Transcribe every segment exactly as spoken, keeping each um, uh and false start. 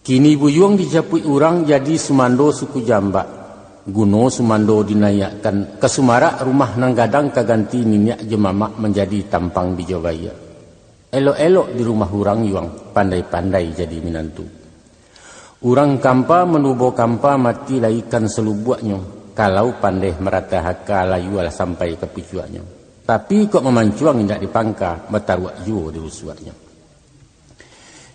Kini buyuang dijapuik urang jadi sumando suku Jambak. Guno sumando dinaiakkan ka sumarak rumah nan gadang ka ganti niniak jo mamak manjadi tampang bijo baiak. Elok-elok di rumah urang yuang, pandai-pandai jadi minantu. Urang kampa manubo kampa mati lai ikan salubuaknyo, kalau pandeh maratah aka layualah sampai ka pucuaknyo. Tapi kok mamancuang indak dipangka, bataruak juo di rusuaknyo.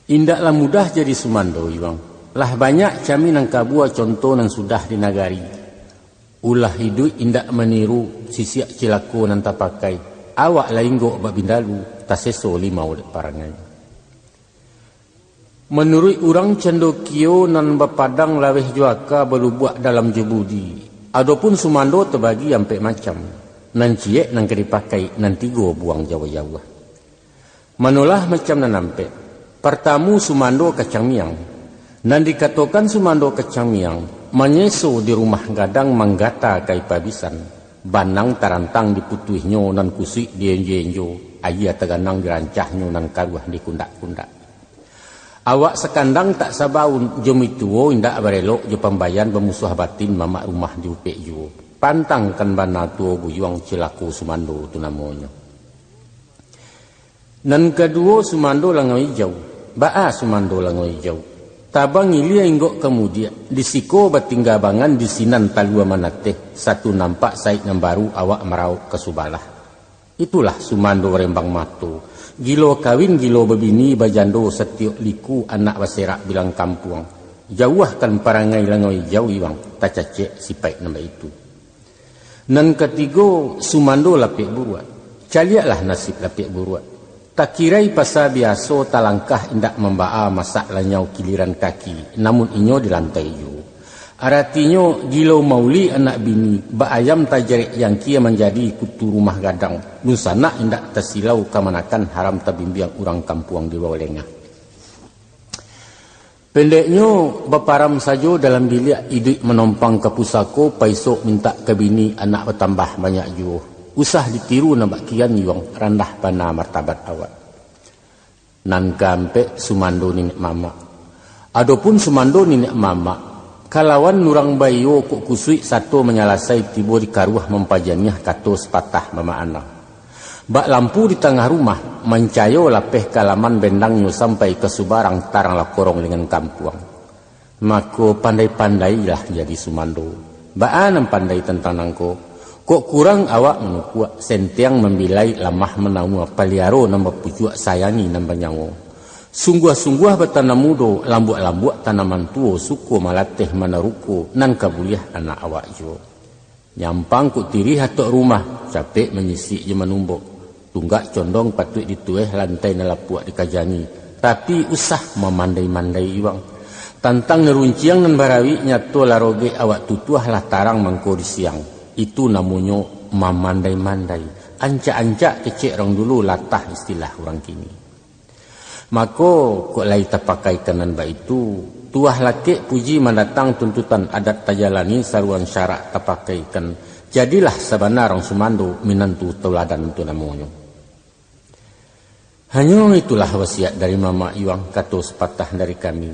Indaklah mudah jadi sumando yuang. Lah banyak kami nan kabua conto nan sudah di nagari. Ulah iduik indak maniru sisiak cilako nan tapakai. Awak lah inggok bak bindalu, taseso limau dek parangai. Manuruik urang candokio nan bapadang laweh jo aka balubuak dalam jo budi. Adopun sumando tabagi ampek macam. Nan ciek nan ka dipakai, nan tigo buang jauah-jauah. Manolah macam nan ampek. Partamu sumando kacang miang. Nan dikatokan sumando kacang miang, manyeso di rumah gadang manggata kai pabisan. Banang tarantang diputuihnyo nan kusuik dienjo-enjo, aia taganang dirancahnyo nan karuah dikundak-kundak. Awak sakandang tak sabaun, jo mituo indak barelok, jo pambayan bamusuah batin mamak rumah diupek juo. Pantangkan bana tuo buyuang cilako sumando tu namonyo. Nan kaduo sumando langau ijau. Baa sumando langau ijau? Tabang ilia inggok kamudiak, di siko batingga bangan di sinan talua manateh, satu nampak saik nan baru awak marauk ka subalah. Itulah sumando rembang mato. Gilo kawin, gilo babini, bajando satiok liku, anak baserak bilang kampuang. Jauahkan parangai langau ijau iwang, tacacek sipaik nan baitu. Nan katigo, sumando lapek buruak. Caliaklah nasib lapek buruak. Takirai pasa biaso, talangkah indak mambaa, masak lanyau kiliran kaki, namun inyo di lantai juo. Aratinyo, gilo mauli anak bini, baayam tajarek jangkia manjadi kutu rumah gadang, dunsanak indak tasilau kamanakan, haram tabimbiang urang kampuang di bawah lengah. Pendeknyo, baparam sajo dalam biliak, iduik manompang ka pusako, paisok mintak ka bini, anak batambah banyak juo. Usah ditiru nan bak kian yuang, randah bana martabat awak. Nan kaampek, sumando niniak mamak. Adopun sumando niniak mamak, kalawan urang baiyo kok kusuik sato manyalasai tibo di karuah mampajaniah kato sapatah mamak ana. Bak lampu di tangah rumah, mancayo lapeh ka laman bendangnyo sampai ka subarang tarang lah korong dengan kampuang. Mako, pandai-pandailah jadi sumando. Baa nan pandai tantang nangko? Kok kurang awak manukuak, sentiang mambilai, lamah manamua, paliaro nan bapucuak, sayangi nan banyawo. Sungguah-sungguah batanam mudo, lambuak-lambuak tanaman tuo, suko malateh manaruko, nan ka buliah anak awak juo. Nyampang kok tirih atok rumah, capek manyisik jo manumbok. Tunggak condong patuik ditueh, lantai nan lapuak dikajani. Tapi usah mamandai-mandai iwang. Tantang nan runciang nan barawik, nyato lah rogek awak tutuah, lah tarang mangko di siang. Itu namonyo mamandai-mandai. Ancak-ancak kecek urang dulu, latah istilah urang kini. Mako, kok lai tapakaikan nan baitu, tuah lakek puji mandatang, tuntutan adat tajalani, saruan syarak tapakaikan, jadilah sabana urang sumando, minantu tauladan tu namonyo. Hanyo itulah wasiat dari mamak iwang, kato sapatah dari kami.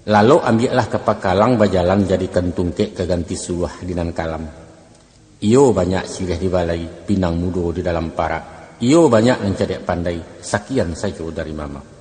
Lalok ambiaklah ka pakalang, bajalan jadikan tungkek, ka ganti suluah di nan kalam. Iyo banyak siriah di balai, pinang mudo di dalam parak. Iyo banyak nan cadiak pandai, sakian sajo dari mamak.